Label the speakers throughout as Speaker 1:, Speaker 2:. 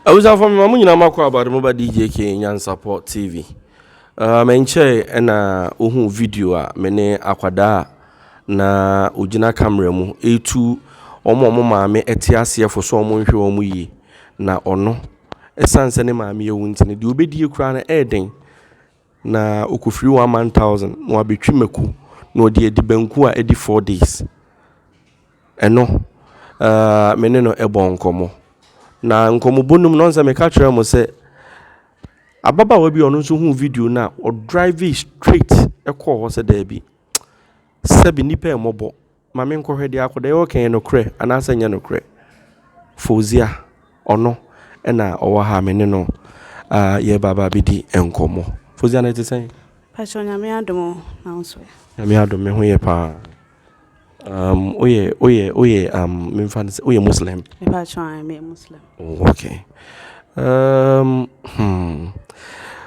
Speaker 1: Abusuafo, mema mo nyinaa makɔ abade mo ba DJ K Nyansapɔ TV. Menkyɛe ɛna ohuu video a me ne akwadaa a na ogyina camera mu etu wɔn a wɔn maame te aseɛ fo so wɔn nhwɛ wɔn yie. Na ɔno, ɛsiane sɛ ne maame awu nti no, deɛ ɔbɛdie koraa no ɛyɛ den. Na ɔkɔfiri 1000 na wabɛtwi mako na ɔde adi banku a ɛdi 4 days. Ɛno, me ne no bɔ nkɔmmɔ. Na nkɔmmɔbɔ no mu no, ɔn sɛ meka kyerɛ mo sɛ ababaawa bi a ɔno nso huu video no a ɔdrive straight kɔɔ hɔ sɛ daabi, sɛbi, nnipa ɛmmɔbɔ ma menkɔhwɛ deɛ akɔda ɛwɔ kan yɛ nokorɛ anaasɛ nyɛ nokorɛ. Fozia, ɔno ɛna ɔwɔ ha, me ne no yɛba ba bɛdi nkɔmmɔ. Fozia, no ɛte sɛn?
Speaker 2: Pacho, Nyame adom o, na wo nso?
Speaker 1: Nyame adom, me ho yɛ paa. Woyɛ memfa no sɛ woyɛ Muslim?
Speaker 2: Mepacho, I am Muslim.
Speaker 1: Oh, okay.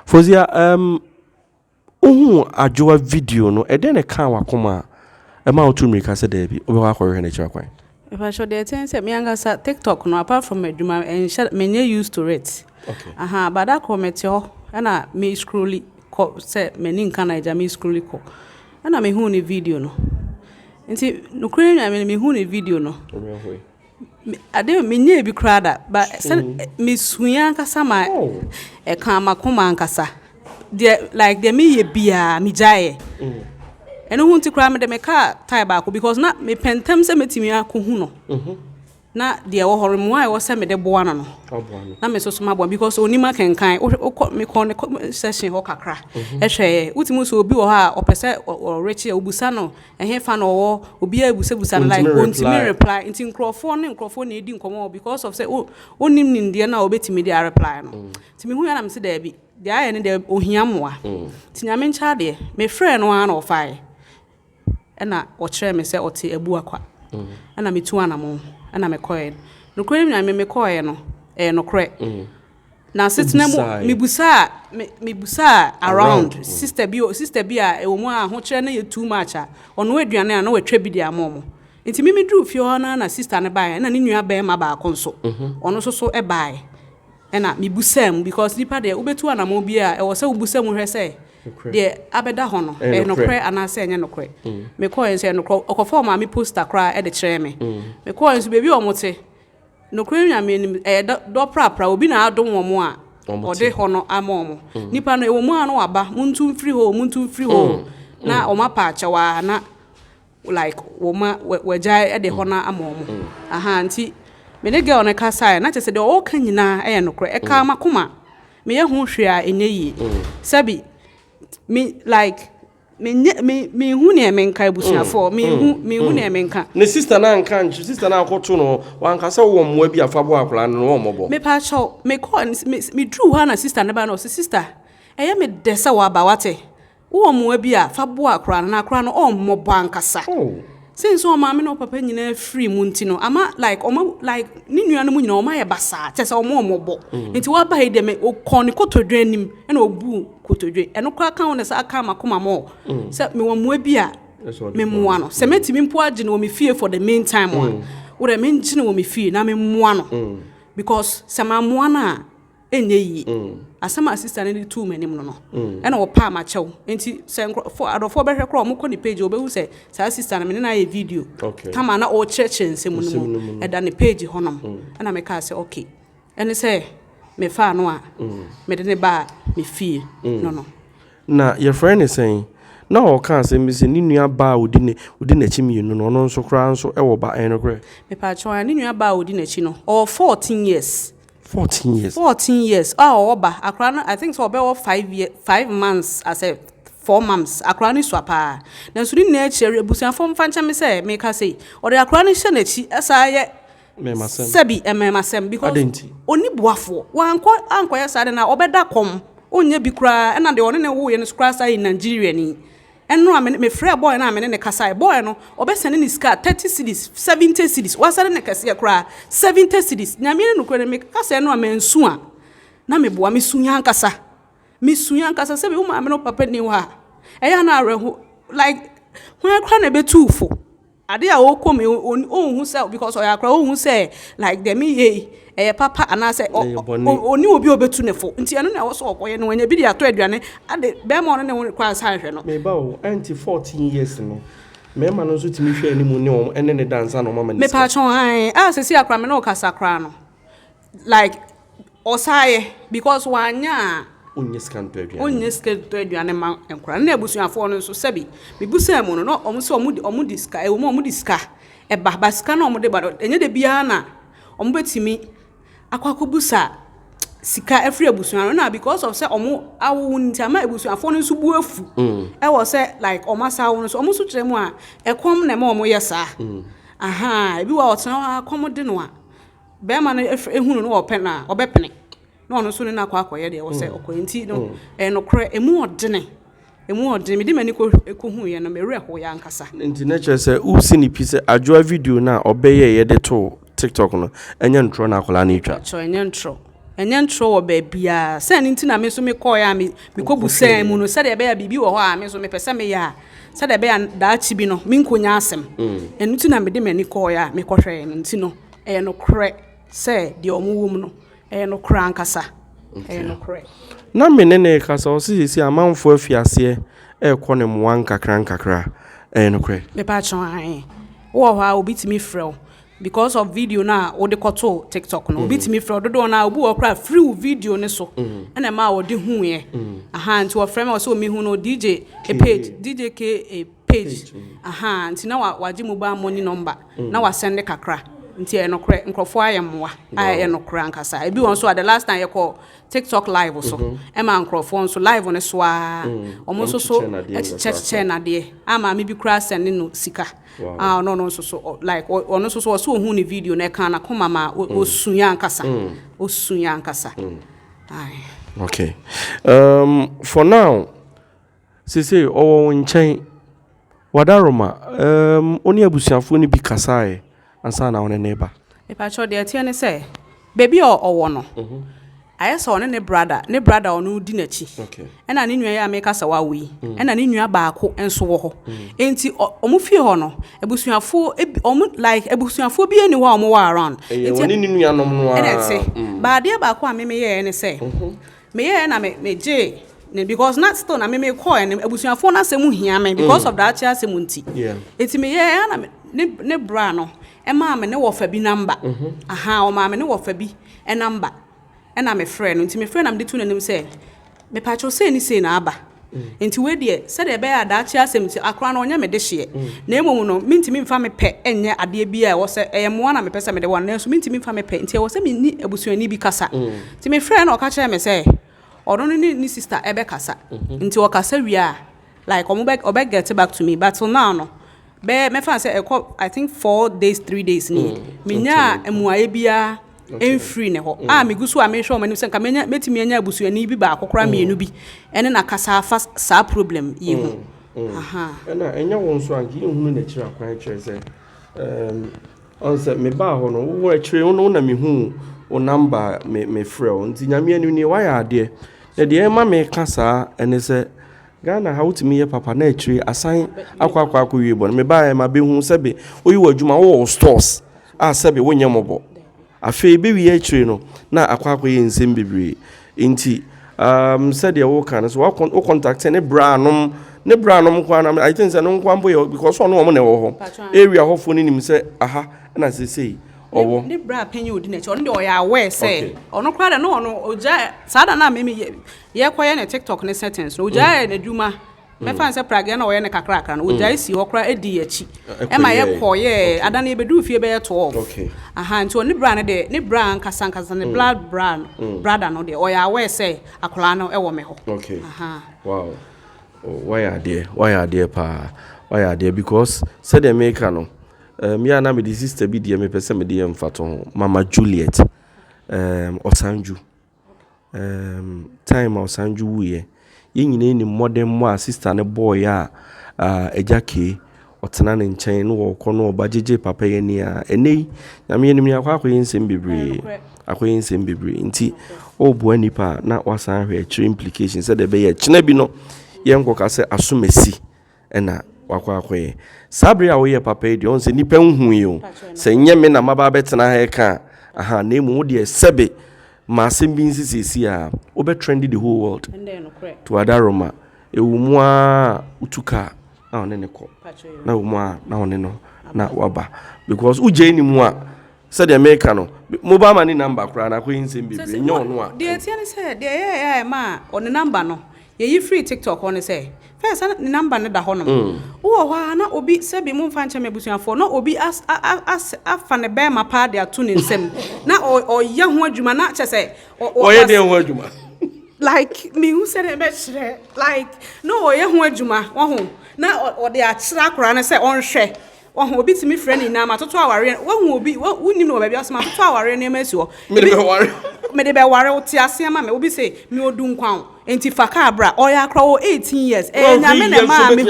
Speaker 1: Fozia, wohu Adwoa video no, ɛdɛn na ɛkaa w'akoma a ɛma wotu mmirika sɛ daabi, wobɛkɔ akɔhwehwɛ n'akyiri akwan?
Speaker 2: Mepacho, deɛ ɛteɛ sɛ me ankasa TikTok no, apart from adwuma, ɛnhyɛ menyɛ used to it. Aha, but da koro mete hɔ ɛna me scrolli kɔ sɛ m'ani nka na agya me scrolli kɔ. Ɛna mehu ne video no. Nti nokorɛ Nyame no, mehu ne video no. Ade menyɛɛ bi koraa da, but sɛ mesua ankasa ma ɛka m'akoma ankasa. Deɛ like deɛ meyɛ biara megyaeɛ. Ɛno ho nti koraa mede me kaa tyre baako because na mepɛ ntɛm sɛ mɛtumi akɔhu no. Na deɛ ɛwɔ hɔ no, mmoa a ɛwɔ sɛ mede boa no, na me nso so maboa because onim akenkan. Wokɔ mekɔ ne comment section hɔ kakra ɛhwɛ, wotumi sɛ obi wɔ hɔ a ɔpɛ sɛ ɔrekye a obusa no ɛhe fa na ɔwɔ, obiara ebusabusa no like ontumi reply, nti nkurɔfoɔ ne nkurɔfoɔ na edi nkɔmɔ because of sɛ onim nimdeɛ no a obetumi de areply no. Nti mehu yɛ na mese daabi, deɛ ayɛ ne deɛ ohia mmoa. Nti Nyame nkyɛ adeɛ, mefrɛ no ara na ɔfaeɛ, ɛna ɔkyerɛ me sɛ ɔte Abuakwa, ɛna metu anamo ɛna mekɔɛ. Nokorɛ Nyame, mekɔɛ no ɛyɛ nokorɛ na asetena mu mebusaa around sister bi a ɛwɔ mu a ahokyerɛ no yɛ too much a ɔno aduane a na watwa bi de ama ɔmo. Nti mimi duru fie hɔ no na sister no baeɛ, ɛna ne nua bɛrima baako nso, ɔno nso so baeɛ, ɛna mebusaa mu because nipa deɛ, wobɛtu anamo bi a ɛwɔ sɛ wobusa mu hwɛ sɛ deɛ abɛda hɔ no ɛyɛ nokorɛ anaasɛ ɛnyɛ nokorɛ. Mekɔɛ nso ɛyɛ nokorɛ. Ɔkɔfa ɔmaame poster koraa ɛde kyerɛɛ me. Mekɔɛ nso baabi a ɔmo te, nokorɛ Nyame anim, ɛyɛ dɔ prapra obi na adom wɔn a ɔde hɔ no ama wɔn. Nipa no ɛwɔ mu a no waba, muntu mfiri hɔ, muntu mfiri hɔ, na wɔn apa akyɛw a na like wɔn a wɔagya ɛde hɔ no ama wɔn aha. Nti me ne girl no kasaeɛ na kyerɛ sɛ deɛ ɔɔka nyinaa ɛyɛ nokorɛ. Ɛka makoma meyɛ ho hwee a ɛnyɛ yie. Sɛbi, me like menye me mehu nea menka, abusuafoɔ, mehu nea menka.
Speaker 1: Ne sister na nka nkyerɛ sister na akɔto no, wanka sɛ wowɔ mmoa bi afa boa akwaraa no na wɔmmɔbɔ?
Speaker 2: Mepa kyɛw, mekɔ meduru hɔ a na sister ne ba no ɔsɛ, "Sister, ɛyɛ me dɛ sɛ waba, wate, wowɔ mmoa bi a fa boa akwaraa no na akwaraa no ɔmmɔbɔ ankasa." Since ɔmaame ne ɔpapa nyinaa firi mu nti no, ama like ɔma like ne nuanom nyinaa ɔma yɛ basaa, kyɛ sɛ ɔmo ɔmmɔbɔ. Nti waba yi deɛ, me ɔkɔ ne kotodwe anim ɛna ɔbu kotodwe. Ɛno koraa ka ho ne sɛ aka ama koma mɔ sɛ mewɔ mmoa bi a memmoa no, sɛ mɛtumi mpo agye no wɔ me fie for the main time a, wodɛ mengye no wɔ me fie na memmoa no because sɛ mammoa no a ɛnyɛ yie. Asɛm a sister no de tuu m'anim no, ɛna ɔpa amakyɛw. Nti sɛ nkurɔfoɔ adɔfoɔ bɛhwɛ koraa, ɔmo kɔ ne page, ɔbɛhu sɛ saa sister no, me ne no ayɛ video tama na ɔrekyerɛkyerɛ nsɛm no mu, ɛda ne page hɔnom. Ɛna mekaa sɛ okay, ɛne sɛ mefaa no a mede ne baa me fie no.
Speaker 1: Na yɛfrɛ ne sɛn na ɔka asɛm bi sɛ ne nua baa a ɔdi n'akyi mmienu no, ɔno nso koraa nso ɛwɔ ba, ɛyɛ nokorɛ?
Speaker 2: Mepaakyɛw, a ne nua baa a ɔdi n'akyi no, ɔwɔ 14 years.
Speaker 1: 14 years?
Speaker 2: 14 years a ɔwɔ ba. Akora no, I think sɛ ɔbɛwɔ 5 year 5 months asɛ 4 months. Akora no sua paa, nanso ne nyinaa akyi, abusuafoɔ mfa nkyɛn me sɛ meka sei, ɔde akora no hyɛ n'akyi ɛsaa yɛ
Speaker 1: Mmɛmasɛm.
Speaker 2: Sɛbi, mmɛmasɛm because
Speaker 1: Adɛn nti?
Speaker 2: Ɔni boafoɔ. Wankɔ ankɔyɛ saa de na ɔbɛda kɔm, ɔnyɛ bi koraa. Ɛna deɛ ɔne ne woyɛ no so koraa saa yɛ Nigeria ni. Ɛno a mefrɛ boy no a mene ne kasae, boy no ɔbɛsɛne ne sika 30 cedis, 70 cedis, wasɛne ne kɛseɛ koraa 70 cedis. Nyame ne nokorɛ no, meka sɛ no a mansu a na meboa. Mesu yɛ ankasa, mesu yɛ ankasa. Sɛ wo maame no papa ni hɔ a, ɛyɛ a na awerɛho like hwan koraa na ɛbɛtu wo fo. Ade a ɔkɔ mu yi, ɔnhu sɛ because ɔyɛ akora, ɔnhu sɛ like deɛ meyɛ yi ɛyɛ papa anaasɛ ɔne obi a ɔbɛtu ne fo. Nti ɛno na ɛwɔ sɛ ɔkɔyɛ no, wanya bi de atɔ aduane ade bɛrima ɔne ne ho kɔ ansa nhwɛ no.
Speaker 1: Me ba o, ɛnti 14 years no, mmarima no nso tumi hwɛ anim ne wɔn ɛne ne da ansa na wɔn ama ne sika?
Speaker 2: Mepatwɔn ae, a sɛsi akora me ne wo kasa koraa no, like ɔsaayɛ because wanyɛ a.
Speaker 1: Ɔnnya sika ntɔ aduane.
Speaker 2: Ɔnnya sika ntɔ aduane ma nkwadaa no. Na abusuafoɔ no nso sɛbi mebusaa mu no na wɔn sɛ wɔn de wɔn de sika ɛwɔ mu a wɔn de sika ɛba ba sika no a wɔn de ba no ɛnyɛ da biara na wɔn bɛtumi akɔ akɔbusa sika afiri abusua no na because of sɛ wɔn awo nti ama abusuafoɔ no nso bu afu ɛwɔ sɛ like wɔn asa awo no so wɔn nso kyerɛ mu a ɛkɔm na ɛma wɔn yɛ saa ahaa ebi wɔ hɔ a ɔtena hɔ a kɔm de no a bɛrima no ehunu no ɔpɛ no a ɔbɛpene. Na ɔno nso ne no akɔ akɔyɛ deɛ ɛwɔ sɛ ɔkɔyɛ. Nti no, ɛyɛ nokorɛ, ɛmu ɔdene, ɛmu ɔdene. Mede m'ani kɔhuiɛ no, me werɛ hoeɛ ankasa.
Speaker 1: Nti na kyerɛ sɛ wosi no pi sɛ Adwoa video no a ɔbɛyɛeɛ de too TikTok no, ɛnyɛ ntorɔ na akwadaa no retwa?
Speaker 2: Mpakyɛw, ɛnyɛ ntorɔ. Ɛnyɛ ntorɔ wɔ baabiara. Sɛ ɛno nti na me nso mekɔeɛ a mekɔbusaa mu no, sɛdeɛ ɛbɛyɛ a biribi wɔ hɔ a me nso mepɛ sɛ meyɛ a, sɛdeɛ ɛbɛyɛ a daakye bi no, menkɔnya asɛm. Ɛno nti na mede m'ani kɔeɛ a mekɔhwɛeɛ no. Nti no, ɛyɛ nokorɛ sɛ deɛ wɔwɔ mu no, Ɛyɛ nokorɛ ankasa. Ɛyɛ nokorɛ.
Speaker 1: Na me ne no rekasa, ɔse seesei amanfoɔ afi aseɛ rekɔ ne mmoa nkakra nkakra. Ɛyɛ nokorɛ?
Speaker 2: Mepakyɛw ae. Wowɔ hɔ a obi tumi frɛ wo because of video no a wode kɔtoo TikTok no. Obi tumi frɛ wo dodoɔ no ara obi wɔ hɔ koraa a firi wo video no so ɛna ɛmaa ɔde huuiɛ. Ahaa nti ɔfrɛ me ɔse ɔmehu no DJ page DJ KA page ahaa nti na wagye mobile money number na wasɛnde kakra nti ɛyɛ nokorɛ nkorɔfoɔ ayɛ mmoa a ɛyɛ nokorɛ ankasa ebi wɔn nso a the last time yɛkɔ tiktok live so ɛma nkorɔfoɔ nso live no so aa wɔn nso so ɛkyekyɛ nadeɛ a maame bi koraa sɛnde no sika a ɔno ɔno nso so like ɔno nso so ɔsɛ ohun ne video na ɛka n'akoma ma osuya ankasa osuya ankasa ae.
Speaker 1: Okay for now. Seesei ɔwɔ wo nkyɛn. Wadaroma, erm, wo ne abusuafoɔ no bi kasaeɛ ansa na wo ne no reba?
Speaker 2: Mepakyɛw, deɛ ɛteɛ ne sɛ, baabi a ɔwɔ no, ayɛ sɛ ɔne ne brada, ne brada a ɔno di n'akyi, ɛna ne nua yi a meka sɛ wawo yi, ɛna ne nua baako nso wɔ hɔ. Enti wɔn fie hɔ no, abusuafoɔ bi, wɔn like abusuafoɔ biara nni hɔ a wɔwɔ around.
Speaker 1: Ɛyɛ ɔne ne nuanom no ara.
Speaker 2: Ɛna ɛte. But adeɛ baako a me meyɛeɛ ne sɛ, Meyɛɛ na me me gyee ne because na still na me me kɔɔ ɛne abusuafoɔ no asɛm hia me because of daakye asɛm nti. Nti meyɛɛ na me ne ne bra no ɛmaa me ne wɔfa bi number. Aha ɔmaa me ne wɔfa bi number ɛna me frɛ no nti me frɛ na mede to n'anim sɛ mepakyɛw sei ne sei na aba. Nti wei deɛ sɛdeɛ ɛbɛyɛ a daakye asɛm nti akora no ɔnyɛ me dehyeɛ na mmom no mentumi mfa me pɛ nyɛ adeɛ bi a ɛwɔ sɛ ɛyɛ mmoa na mepɛ sɛ mede wɔ no nanso mentumi mfa me pɛ nti ɛwɔ sɛ menni abusuani bi kasa. Nti mefrɛɛ no na ɔka kyerɛɛ me sɛ ɔno ne ne ne sister ɛbɛkasa nti ɔkasa wie a like ɔmo bɛ ɔbɛ get back to me but till now no bɛyɛ mɛfa no sɛ ɛkɔ I think 4 days 3 days ni menyaa mmuaeɛ biara mfirii ne hɔ a megu so a mehwɛ wɔn anim sɛ nka menya mɛtumi anya abusuani bi baako koraa mmienu bi ɛne no akasa afa saa problem yi ho. Ahaa.
Speaker 1: Ɛna ɛnyɛ wo nso anka yɛnhunu n'akyiri akwan kyerɛ sɛ ɛɛm ɔn sɛ mebaa hɔ no wo akyire wo na mehuu wo number a me mefrɛ wo nti Nyame anim nie woayɛ adeɛ na deɛ ɛma meka saa ɛne sɛ Ghana ha wotumi yɛ papa na akyire asan akɔ akɔ akɔwie bɔne mebaeɛ mabɛhu sɛbe woyi w'adwuma wowɔ wo stores a sɛbe wonyɛ mmɔbɔ. Afei bɛwie akyire no, na akɔ akɔyɛ nsɛm bebree. Nti, um, sɛdeɛ woka no, so wo contacte ne branom, ne branom nko ara, I think sɛ no nko ara mpo yɛ, because ɔno wɔn na ɛwɔ hɔ. Area hɔfoɔ no nim sɛ aha na seesei ɔwɔ.
Speaker 2: Ne bra panyin odi n'akyi, ɔno deɛ ɔyɛ aware sɛ, ɔno koraa deɛ na ɔno ɔgyae, saa da no a meme yɛkɔyɛ ne TikTok ne settings no, ɔgyae n'adwuma. Mɛfa no sɛ pragea na ɔyɛ no kakrakra no, ɔgyae sii hɔ koraa dii akyi ma yɛkɔyɛɛ. Ada no yɛbɛduruu fie bɛyɛ 12. Aha, nti ɔne bra no deɛ, ne bra ankasa ankasa, ne blood bra no, brother no deɛ, ɔyɛ aware sɛ akwadaa no wɔ me hɔ. Aha.
Speaker 1: Wow. Oh, wayɛ adeɛ, wayɛ adeɛ paa, wayɛ adeɛ because sɛdeɛ meka no, um, yɛ a na mede sister bi deɛ mepɛ sɛ mede yɛ mfatoho, Mama Juliet, um, Ɔsanju. Erm time a Osanjo wuiɛ, yɛn nyinaa nim mmɔdemmɔ a sister no bɔeɛ a ah Agya Kay ɔtena ne nkyɛn na ɔkɔ na ɔba gyegye papa yi ani a ɛnnɛ yi Nyame anim ni akɔ akɔyɛ nsɛm bebree akɔyɛ nsɛm bebree nti ɔreboa nnipa a na wasan ahwɛ akyire implication sɛdeɛ ɛbɛyɛ kyena bi no yɛnkɔka sɛ asomasi ɛna. Wakɔ akɔyɛ. Saa bere a woyɛ papa yi deɛ, ɔhu sɛ nnipa nhui o. Sɛ nyɛ me na maba abɛtena ha ɛka a, aha, na mmom wo deɛ sɛbe ma asɛm bi nsi seesei a, wobɛ trend the whole world. To Adaroma, ɛwɔ mu ara wotu kaa na ɔne ne kɔ. Na ɛwɔ mu ara na ɔne no na waba. Because wogyae ne mu a, sɛdeɛ meka no, mobile money number koraa no akɔyɛ nsɛm bebree, nyɛ ɔno a.
Speaker 2: Deɛ ɛteɛ ne sɛ, deɛ ɛyɛeɛ a ɛmaa ɔne number no yɛyi firii TikTok hɔ ne sɛ, first na ne number no da hɔnom. Wowɔ hɔ a na obi, sɛbi momfa nkyɛ me abusuafoɔ, na obi as, a, as, afa ne bɛrima paa de ato ne nsam na ɔyɛ ho adwuma na kyɛ sɛ
Speaker 1: ɔyɛ deɛ ho adwuma.
Speaker 2: Like, mehu sɛdeɛ mɛkyerɛ, like, na ɔyɛ ho adwuma, wahu, na ɔde akyerɛ akwadaa no sɛ ɔnhwɛ. Wahu, obi tumi frɛ ne nyinaa, matoto awareɛ, wahu obi, wonim no wɔ baabi a, ɔsɛ matoto awareɛ nneɛma asi hɔ.
Speaker 1: Mede bɛware.
Speaker 2: Mede bɛware, wo te aseɛ ma me. Obi se, me odu nkwa o, enti fa kaa bra. Ɔyɛ akora, ɔwɔ 18 years. Ɛyɛ Nyame na ɛmaa me.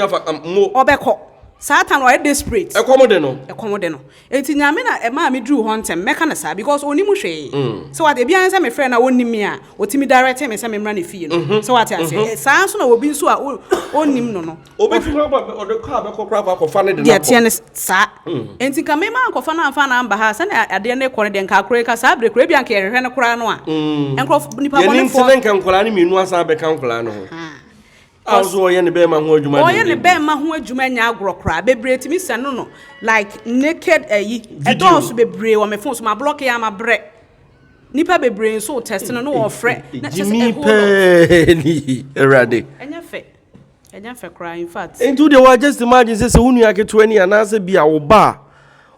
Speaker 2: Ɔbɛkɔ. Saa time no, ɔyɛ desperate.
Speaker 1: Ɛkɔm de no.
Speaker 2: Ɛkɔm de no. Enti Nyame na ɛmaa me duruu hɔ ntɛm, mɛka no saa, because ɔnnim hwee. Sɛ wate, ebia ne sɛ mefrɛ no a ɔnnim me a, ɔtumi direct me sɛ memmra ne fie no. Sɛ wate aseɛ. Saa nso na obi nso a ɔnnim no no.
Speaker 1: Obetumi aba ɔde kaa bɛkɔ koraa akɔ akɔfa ne de no
Speaker 2: akɔ. Deɛ ɛteɛ ne saa. Enti nka me mankɔfa no amfa no amba ha a, sɛnea adeɛ no rekɔ no deɛ, nka akora yi, nka saa bere koraa, ebia nka yɛhwehwɛ no koraa no a, nkurɔfo, nnipa
Speaker 1: Yɛn
Speaker 2: bɔnefoɔ.
Speaker 1: nti na nka nkwadaa no mmienu asan abɛka nkwadaa no ho. A nso ɔyɛ ne bɛrima ho adwuma
Speaker 2: Ɔyɛ ne bɛrima ho adwuma nyɛ agorɔ koraa. Bebree tumi sɛne no like naked ayi. Ɛdɔɔso bebree wɔ me phone so, ma block yɛ a mabrɛ. Nnipa bebree nso test no na wɔfrɛ. Na kyerɛ sɛ
Speaker 1: Gyimi
Speaker 2: a whole lot.
Speaker 1: pɛɛ ni, Awurade.
Speaker 2: Ɛnyɛ fɛ. Ɛnyɛ fɛ koraa in fact.
Speaker 1: Nti wo deɛ wa just imagine sɛ sɛ wo nua ketewa ni anaasɛ bi a wo ba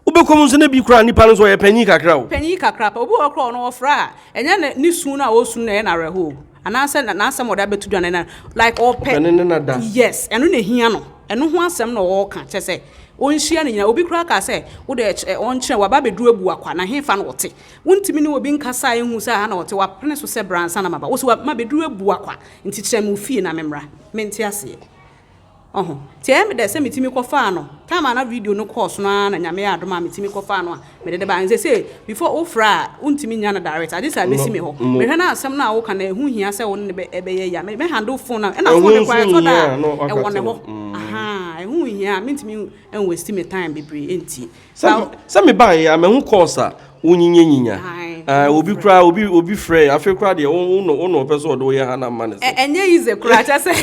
Speaker 1: a wobɛkɔ mu nso na bi koraa nipa no nso ɔyɛ panyin kakra o.
Speaker 2: Panyin kakra pɛ. Obi wɔ hɔ koraa ɔno ɔfrɛ a ɛnyɛ ne ne su no a ɔresu no na ɛyɛ no awerɛhoɔ o. Anaasɛ n'asɛm a ɔde abɛto dwa no na like ɔpɛ.
Speaker 1: Ɔpɛ ne ne na da.
Speaker 2: Yes, ɛno na ɛhia no. Ɛno ho asɛm na ɔreka kyerɛ sɛ ɔnhyia no nyinaa. Obi koraa kaa sɛ wo deɛ ɔnkyerɛ waba abɛduru Abuakwa na hefa na ɔte. Wontumi ne obi nkasa a ɛnhu sɛ ha na ɔte. Wapene so sɛ bra ansa na maba. Wo se mabɛduru Abuakwa. Nti kyerɛ me wo fie na memmra. Mente aseɛ. Ɔho. Nti ɛyɛ me dɛ sɛ metumi kɔfaa no. Time a na video no kɔɔ so no ara na Nyame yɛ adom a metumi kɔfaa no a mede no baeɛ. Seesei before wofrɛ a wontumi nnya no direct agye sɛ abɛsi me hɔ. Mehwɛ na asɛm no a woka no ɛho hia sɛ wo ne no bɛyɛ yie a, mɛ handle phone no a ɛna phone no koraa ɛtɔ da a ɛwɔ ne hɔ. Ahaa, ɛho nhia a mentumi nwaste me time bebree ntie.
Speaker 1: Sɛ sɛ me baa yɛ a mahu course a wonyinya nyinya. Ah, obi koraa obi obi frɛ afei koraa deɛ wo wo wo na ɔpɛ sɛ ɔde woyɛ ha na mma ne so.
Speaker 2: Ɛnyɛ easy koraa kyɛ sɛ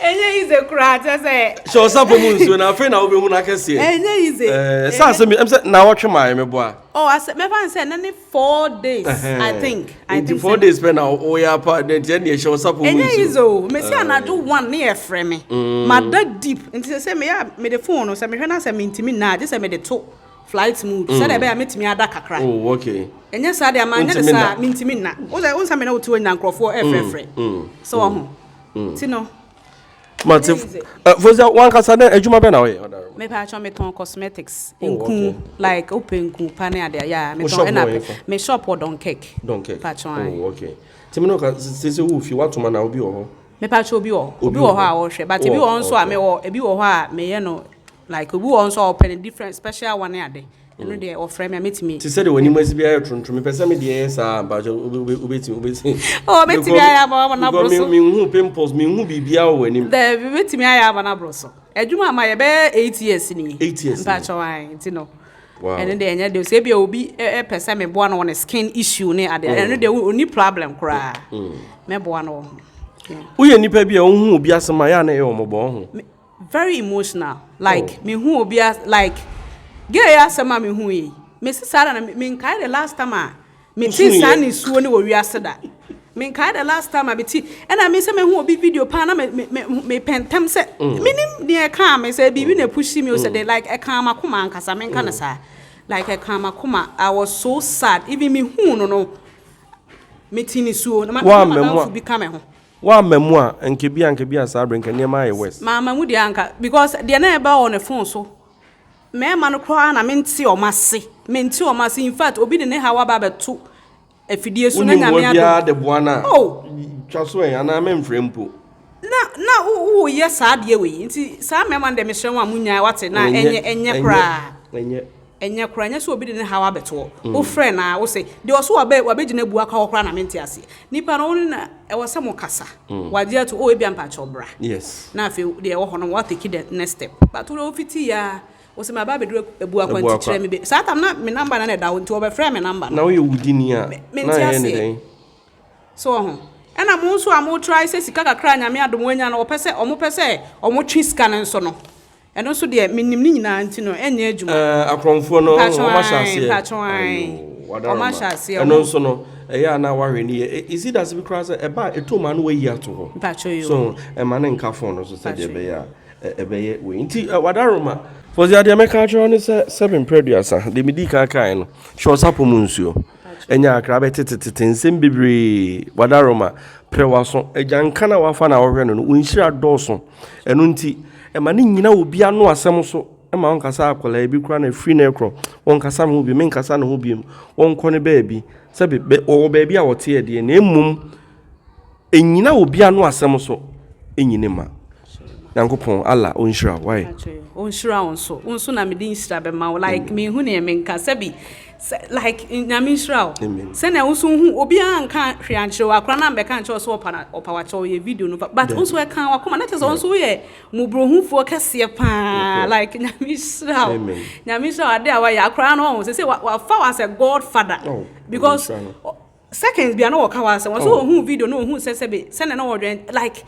Speaker 2: ɛnyɛ easy koraa kyɛ sɛ.
Speaker 1: Hyɛ ɔsapɔ mu nsuo na afei na wobɛhu no akɛseɛ.
Speaker 2: Ɛnyɛ easy.
Speaker 1: Ɛɛ sɛ asɛm ɛm sɛ na wɔtwe maa yɛ meboa.
Speaker 2: Oh, asɛ mɛfa n sɛ na ne 4 days, I think. I
Speaker 1: think 4 days pɛ na woyɛ apa na nti ɛne ɛhyɛ wo sapo mu
Speaker 2: nsuo. Ɛnyɛ easy o. Mesi anadwo 1 ne yɛfrɛ me. Mada deep. Nti sɛ sɛ meyɛ a mede phone no sɛ mehwɛ na sɛ mentumi nna a gye sɛ mede to flight mode sɛdeɛ ɛbɛyɛ a mɛtumi ada kakra.
Speaker 1: Oh, okay.
Speaker 2: Ɛnyɛ saa deɛ manyɛ ne saa mentumi nna. Wo sɛ wo nsa me na wote hɔ nyina nkurɔfoɔ ɛfrɛfrɛ. Sɛ wɔ ho. Ti no.
Speaker 1: Mate. Fozia, wankasa dɛ adwuma bɛn na woyɛ?
Speaker 2: Mepa kyɛw, metɔn cosmetics. Nku, like wopɛ nku pa ne adeɛ ya metɔn ɛna me shop wɔ Dunkirk.
Speaker 1: Dunkirk. Pa kyɛw. Oh, okay. Nti me no ka sɛ sɛ wo fie watoma na obi wɔ hɔ?
Speaker 2: Mepa kyɛw, obi wɔ. Obi wɔ hɔ a ɔhwɛ, but ebi wɔ hɔ nso a mewɔ, ebi wɔ hɔ a meyɛ no like obi wɔ hɔ nso a ɔpɛ ne different special one ne ade. Ɛno deɛ ɔfrɛ me a metumi.
Speaker 1: Te sɛ deɛ w'anim asi bi ayɛ tuntum, mepɛ sɛ me deɛ yɛ saa, mpakyɛ wobɛtumi wobɛtumi.
Speaker 2: Oh, mɛtumi ayɛ ama no aboro so.
Speaker 1: Menhu pimples, menhu biribiara wɔ w'anim.
Speaker 2: Daabi, mɛtumi ayɛ ama no aboro so. Adwuma ama yɛ bɛyɛ 8 years ni.
Speaker 1: 8 years.
Speaker 2: Mpakyɛ wan nti no. Ɛno deɛ ɛnyɛ deɛ sɛ ebi obi pɛ sɛ meboa no wɔ ne skin issue ne adeɛ, ɛno deɛ onni problem koraa. Mɛboa no wɔ ho.
Speaker 1: Woyɛ nipa bi a wohu obi asɛm a yɛ a na ɛyɛ ɔmɔbɔ ho.
Speaker 2: Very emotional, like oh. Mehu obi like girl yi asɛm a mehu yi, mesi saa da na menkae the last time a mete saa ne suo ne wɔ wiase da. Menkae the last time a mete ɛna me sɛ mehu obi video paa na me me me mepɛ ntɛm sɛ menim deɛ ɛkaa me sɛ biribi na ɛpushi me o sɛ de like ɛkaa makoma ankasa, menka no saa, like ɛkaa makoma. I was so sad. Even mehu no, mete ne suo na madamfo bi ka me ho.
Speaker 1: Woamma mu a, nka bi a nka bi a saa bere nka nneɛma ayɛ worse.
Speaker 2: Mamma mu deɛ anka because deɛ na ɛba wɔ ne phone so, mmarima no koraa na mente wɔn ase, mente wɔn ase. In fact, obi de ne haw aba abɛto afidie so na
Speaker 1: Wonim
Speaker 2: Nyame
Speaker 1: wɔ biara
Speaker 2: adom
Speaker 1: de boa no a,
Speaker 2: oh
Speaker 1: twa so ɛ anaa mɛmfrɛ mpo.
Speaker 2: Na woyɛ saa adeɛ wei nti saa mmarima no deɛ, mesrɛ wɔn a monyae, wate, na ɛnyɛ ɛnyɛ koraa.
Speaker 1: Ɛnyɛ.
Speaker 2: Ɛnyɛ koraa, ɛnyɛ sɛ obi de ne haw abɛto hɔ. Wofrɛ no a, wose, deɛ ɔse wabɛ, wabɛgyina abu aka hɔ koraa na mente aseɛ. Nipa no, wo ne no, ɛwɔ sɛ mokasa. Wagye ato, oh ebia mpakyɛw bra.
Speaker 1: Yes.
Speaker 2: Na afei deɛ ɛwɔ hɔ no, woatake the next step. But wo deɛ wofiti yɛ ara, wose maba abɛduru Abuakwa nti kyerɛ me baabi. Saa tam no na me number no na ɛda hɔ nti wɔbɛfrɛɛ me number no.
Speaker 1: Na woyɛ wudini a,
Speaker 2: Mente
Speaker 1: na ɛyɛ ne
Speaker 2: aseɛ.
Speaker 1: dɛn?
Speaker 2: So woahu? Ɛna mo nso a mo try sɛ sika kakra a Nyame adom woanya no wɔpɛ sɛ, wɔpɛ sɛ wɔtwe sika no nso no, Ɛno nso deɛ menim ne nyinaa nti no ɛnyɛ adwuma.
Speaker 1: Ɛɛ akorɔmfoɔ no
Speaker 2: Mpakyɛw
Speaker 1: wɔn ahyɛ
Speaker 2: ae
Speaker 1: aseɛ.
Speaker 2: mpakyɛw ae
Speaker 1: Ayoo
Speaker 2: wɔn
Speaker 1: wadaroma.
Speaker 2: ahyɛ aseɛ
Speaker 1: Ɛno
Speaker 2: wɔn.
Speaker 1: nso no ɛyɛ a na wahwɛ ne yie. Esi dase bi koraa sɛ ɛba a ɛtɔ mu a na wayi ato hɔ.
Speaker 2: Mpakyɛw yoo.
Speaker 1: So ɛma no nka phone no so sɛdeɛ
Speaker 2: Mpakyɛw
Speaker 1: ɛbɛyɛ
Speaker 2: yoo.
Speaker 1: a ɛbɛyɛ wei. Nti wadaroma. Fɔzia deɛ mɛka akyerɛ wo ne sɛ sɛbe mprɛ aduasa deɛ medii kan kaeɛ no hyɛ ɔsapɔ mu nsuo. Ɛnyɛ akra bɛtetetete nsɛm bebree wadaroma prɛ w'aso. Agyanka no a wafa no a wohwɛ no no wo nhyira dɔɔso. Ɛno nti, ɛma no nnyina obi ano asɛm so ma ɔnkasa akwadaa bi koraa na ɛfiri no rekorɔ, ɔnkasa me ho bio, menkasa ne ho bio, ɔnkɔ ne baabi. Sɛbe bɛ wɔwɔ baabi a wɔteɛ deɛ, na mmom ɛnnyina obi ano asɛm so nyi ne ma. Nyankopɔn, Allah, ɔnhyira wo, wai.
Speaker 2: Ɔnhyira wo nso, wo nso na mede nhyira bɛma wo, like menhu neɛ menka, sɛbi Sɛ like Nyame nhyira wo.
Speaker 1: Amen.
Speaker 2: Sɛnea wo nso wohu obiara anka hwee ankyerɛ wo akora no ambɛka ankyerɛ wo sɛ ɔpa na ɔpa wakyɛ wo yɛ video no but wo nso ɛka wakoma na kyerɛ sɛ wo nso woyɛ mmɔborɔhufoɔ kɛseɛ paa like Nyame nhyira wo.
Speaker 1: Amen.
Speaker 2: Nyame nhyira wo ade a wayɛ akora no ɔho sɛ sɛ wafa wo as a god father
Speaker 1: Oh,
Speaker 2: because
Speaker 1: nhyira no.
Speaker 2: Seconds bia na wɔka w'asɛm ɔsɛ
Speaker 1: Oh.
Speaker 2: ohuu video no ohuu sɛ sɛbe sɛnea na wɔdwɛn like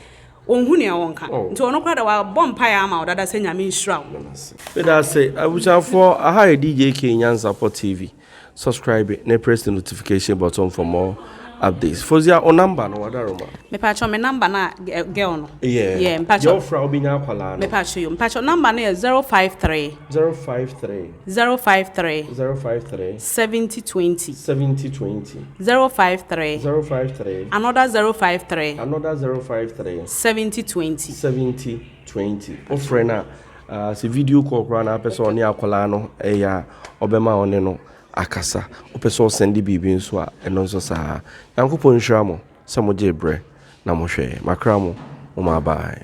Speaker 2: onhu nea wɔnka
Speaker 1: Oh.
Speaker 2: nti ɔno koraa de wabɔ mpaeɛ ama wo dada sɛ Nyame nhyira wo.
Speaker 1: Meda ase abusuafoɔ aha yɛ DJ K Nyansapɔ TV subscribe na press the notification button for more updates Fozia o number no wadaroma.
Speaker 2: Mepakyɛw me number no a girl no.
Speaker 1: Yeah.
Speaker 2: Yeah,
Speaker 1: Deɛ
Speaker 2: mpakyɛw.
Speaker 1: ɔfrɛ a wobɛnya akwadaa no.
Speaker 2: Mepakyɛw yo mpakyɛw number no yɛ 053.
Speaker 1: 053.
Speaker 2: 053.
Speaker 1: 053.
Speaker 2: 7020.
Speaker 1: 7020.
Speaker 2: 053.
Speaker 1: 053.
Speaker 2: Another 053.
Speaker 1: Another 053.
Speaker 2: 7020.
Speaker 1: 7020. Wofrɛ no a, ah, sɛ video call koraa na apɛ sɛ ɔne akwadaa no ɛyɛ a, ɔbɛma ɔne no akasa. Wopɛ sɛ ɔsɛnde biribi nso a, ɛno nso saa. Nyankopɔn nhyira mo sɛ mogyee berɛ na mohwɛɛ. Makra mo, mo bye.